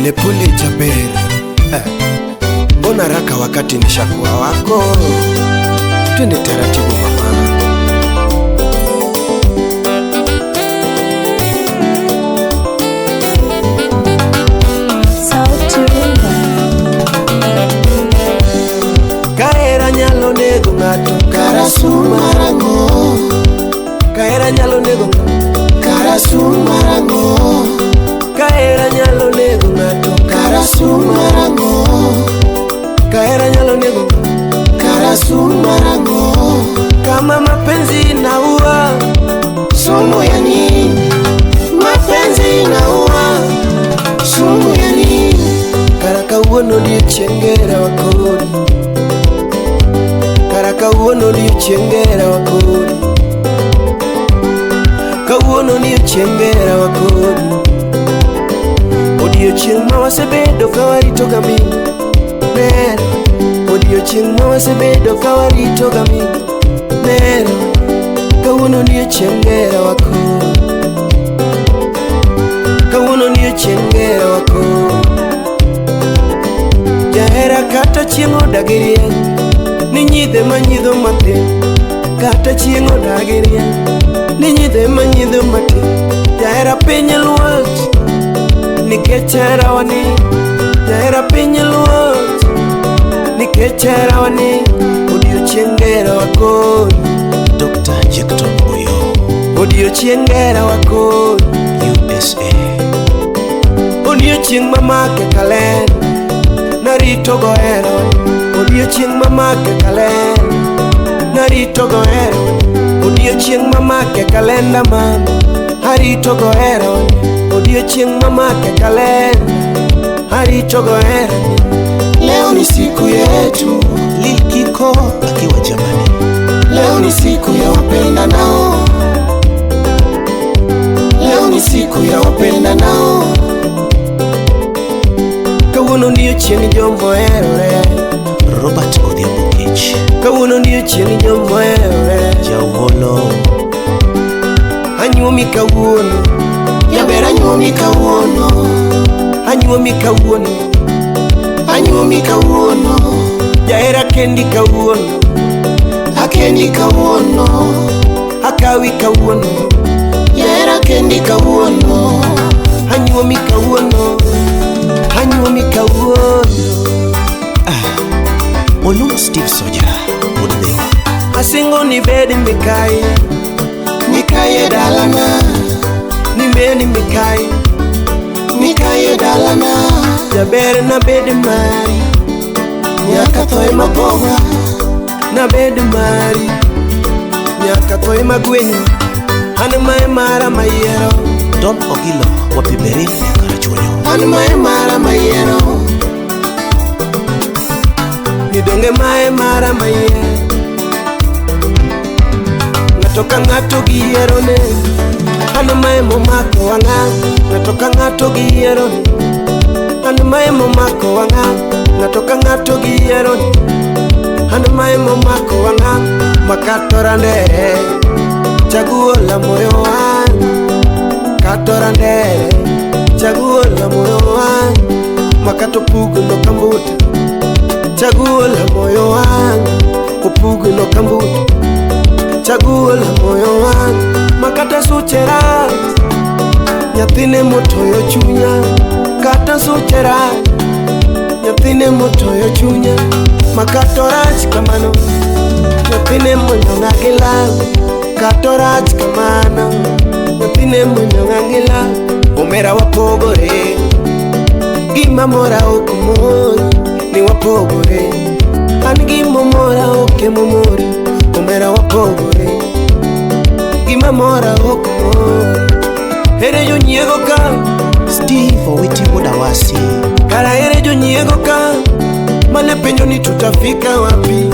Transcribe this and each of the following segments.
Pole pole Jaber, mbona haraka wakati nishakuwa wako? Twende taratibu mama. Sauti Rumba. Kahera nyalo nego ng'ato, Karasumarango, kahera nyalo nego ng'ato, karasumarango, kahera nyalo nego ng'ato, karasumarango, kahera nyalo nego ng'ato. Karasumarango. Kama mapenzi inaua, Sumu ya nini? Mapenzi inaua, sumu ya nini? Kara kawuono odiochieng' hera wakodi, kara kawuono odiochieng' hera wakodi, kawuono odiochieng' hera wakodi, odiochieng' ma wasebedo ka warito ga min ber, odiochieng' ma wasebedo ka warito ga min ber, kawuono odiochieng' hera wakodi, kawuono odiochieng' hera wakodi. Jahera kata chieng' odagi rieny, ni nyidhe manyidho matin. Kata chieng' odagi rieny, ni nyidhe manyidho matin. Jahera piny luoch, nikech herawa ni. Jahera piny luoch, nikech herawa ni. Odiochieng' hera wakoni, Dr. Jecton Oyo, odiochieng' hera wakoni. USA. Odiochieng' mamake kaler, narito go hera. Odiochieng' mamake kaler, narito go hera. Odiochieng' mamake kalenda mama, arito go hera. Odiochieng' mamake kaler, arito go hera. Leo ni siku yetu, Lil Kiko akiwa Germany. Leo ni siku ya wapendanao, leo ni siku ya wapendanao. Kawuono odiochieng' jomoherore, Robert Odhiambo Kech, kawuono odiochieng' jomoherore. Jauholo. Anyuomi kawuono, Jaber anyuomi kawuono, anyuomi kawuono, anyuomi kawuono, jahera kendi kawuono, akendi kawuono, akawi kawuono. jahera kendi kawuono. Anyuomi kawuono, anyuomi kawuono. Olum Steve Soja, wuod Dhewa. Asingo ni bed mikai, Nikaye dalana, ni bed mikai, nikaye dalana, jaber na bed mari, nyaka thoe mapoga, na bed mari, nyaka thoe magwenyo, an mae mara mayiero, Don Ogilo wa Piberin Karachuonyo. an mae mara mayiero, ni donge mae mara mayiero. Ng'ato ka ng'ato gi yiero ne, an mae momako wang'a, ng'ato ka ng'ato gi yiero ne. An mae momako wang'a, ng'ato ka ng'ato gi yiero ne. An mae momako wang'a, makato randere, chaguo la moyo wangu, kato randere, chaguo la moyo wangu, makato pugno kambuta, chaguo la moyo wangu, opugno kambuta, chaguo la moyo wangu, makata suche rach, nyathine motoyo chunya, kata suche rach, nyathine motoyo chunya, makato rach kamano, nyathine monyong'a gi law, kato rach kamano, nyathine monyong'a gi law, omera wapogore, gima mora ok mori, ni wapogore, an gimomora ok emomori, omera wapogore, gima mora ok mori, ere jonyiego ka, Steve Owiti wuod Awasi. kara ere jonyiego ka, mane penjo ni tutafika wapi,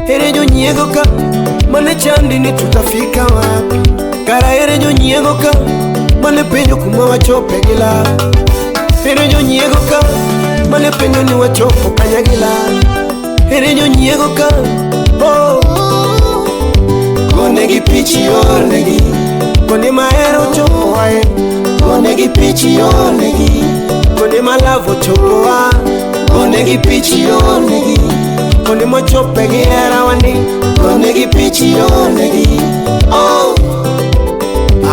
ere jonyiego ka, mane chandi ni tutafika wapi, kara ere jonyiego ka, mane penjo kuma wachope gi law, ere jonyiego ka, mane penjo ni wachopo kanya gi law, ere jonyiego ka, oh, Gonegi pichi ornegi, koni mahero chopo wae, gonegi pichi ornegi, koni Konde ma lavo chopowa, Gonegi pichi onegi. Konde mochope gi hera wani, Gonegi pichi onegi. Oh.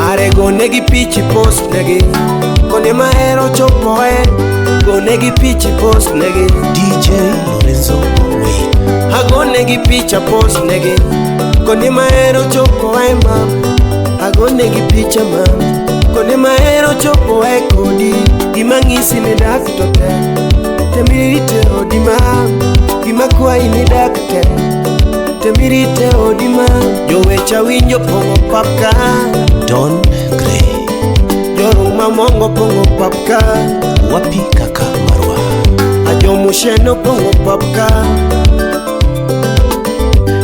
Are gonegi pichi post negi. Konde ma hero chopoe, gonegi pichi post negi. DJ Lorenzo Wayne. Agonegi picha post negi. Konde ma hero chopoe mam, agonegi picha mam. Konde ma hero chopoe kodi, gima ng'isi ni dak to tek. Temirite odi mam, gima kwayi ni dak tek. Temirite odi mam, jowecha winjo pong'o pap ka. Don Gray. Joruma mongo pong'o pap ka. Wapi kaka Marwa. Ajomusheno pong'o pap ka.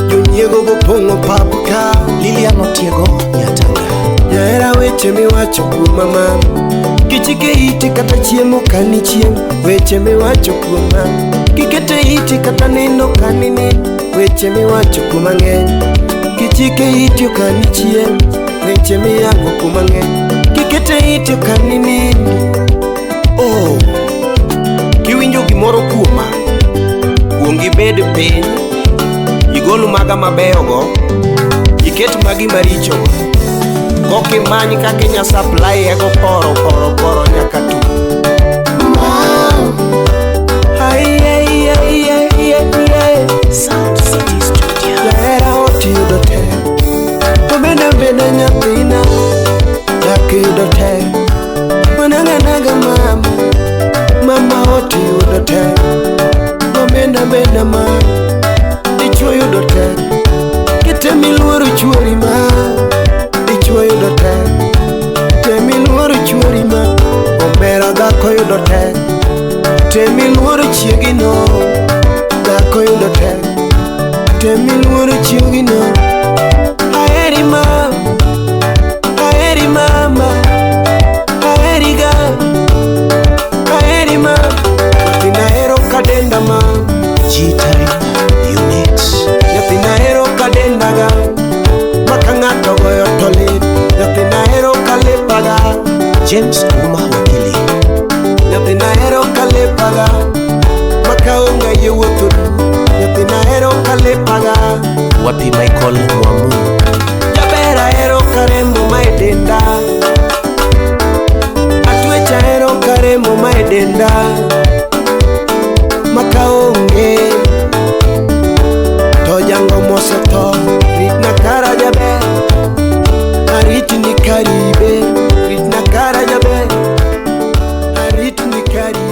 Jonyiego go pong'o pap ka. Lilian Otiego Nyatanga. Jahera weche miwacho kuoma mam, kichike iti kata chiemo kanichiem. Weche miwacho kuoma, kikete iti kata nindo kaninind. Weche miwacho kuoma ng'eny, kichike iti okanichiem. Weche miyango kuoma ng'eny, kikete iti okaninindi. Oh, kiwinjo gimoro kuoma, kuong ibed piny, igol maga mabeyogo, iket magi marichogo. Kokimany kaka inya supply ego poro poro poro nyaka tu. Ai, ai, ai, ai, ai, ai. Sound City Studio. Jahera ot yudo tek, obeda beda nyathina, dak yudo tek. Managa naga mama, mama ot yudo tek. Obeda beda mama, dichuo yudo tek. Kitemi luoro chuori ma, dichuo yudo tek. Temi luoro chuori ma, omera dhako yudo tek. Temi luoro chiegino, dhako yudo tek. Temi luoro chiegino. Aheri mama, aheri mama, aheri ga, aheri mama. Nyathina hero kadenda mama, G-Type Unit. nyathina hero kadenda ga, maka ng'ato goyo to lit. Nyathina hero kalepaga, James Uma Wakili. nyathina hero kalepaga, maka onge yie wuotho du. Nyathina hero kalepaga. Wapi Michael Mwamu. Jaber ahero karemo ma e denda, atwech ahero karemo ma e denda, maka onge to jangom osetho. Ritna kara jaber, aritni karibe. Ritna kara jaber, aritni karibe.